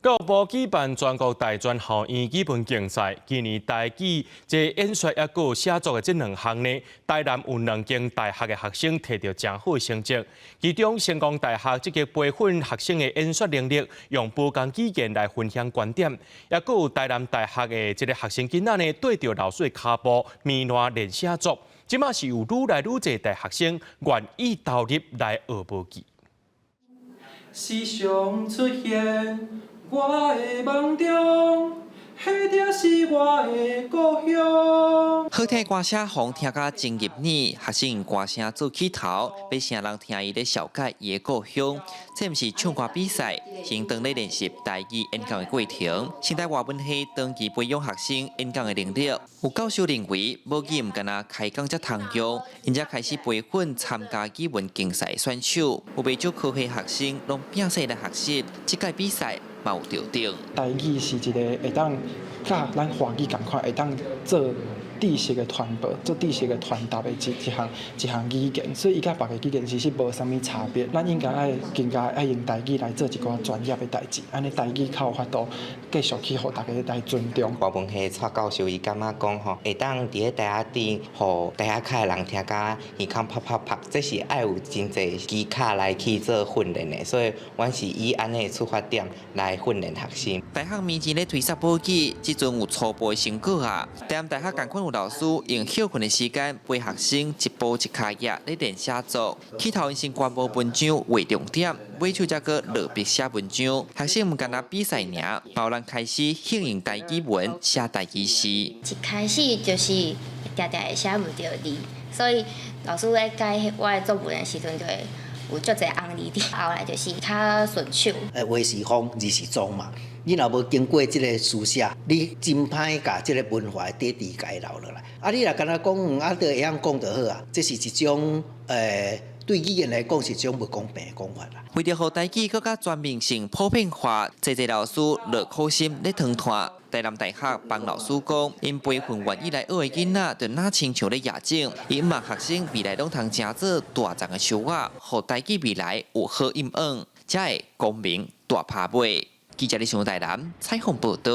教育部舉辦全國大專校院語文競賽，今年台語這演說抑閣寫作的這兩項呢，台南有兩間大學的學生提著誠好的成績。其中成功大學積極培訓學生的演說能力，用不仝語言來分享觀點；抑閣有台南大學的這个學生囡仔呢，綴著老師的跤步，糜爛練寫作。這馬是有愈來愈濟大學生願意投入來學母語。時常出現我的夢中，彼就是我的故鄉。好聽歌聲，予人聽甲真入耳，學生用歌聲做起頭，欲聲人聽伊咧紹介伊的故鄉。這毋是唱歌比賽，是當咧練習台語演講的過程。成大外文系長期培養學生演講的能力。有教授認為，母語毋干焦開講才通用，𪜶才開始培訓參加語文競賽選手。有袂少科系學生攏摒細來學習，這屆比賽嘛有著頂。台語是一个會當佮咱華語仝款，會當做知識的傳播、做知識的傳達的一項語言，所以伊佮別个語言其實無啥物差別。咱應該愛更加愛用台語來做一寡專業的代誌，按呢台語較有法度繼續去予大家來尊重。外文系蔡教授伊感覺講吼，會當佇咧台仔頂，予台仔跤的人聽甲耳孔啪啪啪，這是愛有真濟技巧來去做訓練的，所以阮是以按呢出發點來訓練學生。大學面前咧推捒母語，這陣有初步的成果啊！台南大學仝款有老師用歇睏的時間陪學生一步一跤印咧練寫作。起頭𪜶先觀摩文章畫重點，尾手才閣落筆寫文章。學生毋干焦比賽爾，嘛有人開始興用台語文寫台語詩。一開始就是定定會寫毋著字，所以老師咧改我的作文的時陣就會有足濟紅字佇，後來就是較順手。話是方，字是裝嘛。你若無經過這个書寫，你真歹共這个文化的底佇共留落來。啊，你若干焦講，啊，就會曉講就好啊。這是一種對語言來講是一種無公平的講法啦。為著予台語閣較全面性普遍化，濟濟老師落苦心咧塗炭。台南大學幫老師講，𪜶培訓願意來學的囡仔，就若親像咧野種，𪜶望學生未來攏通成做大叢的樹仔，予台語未來有好陰影，才會光明大拍尾。記者李上台南採訪報導。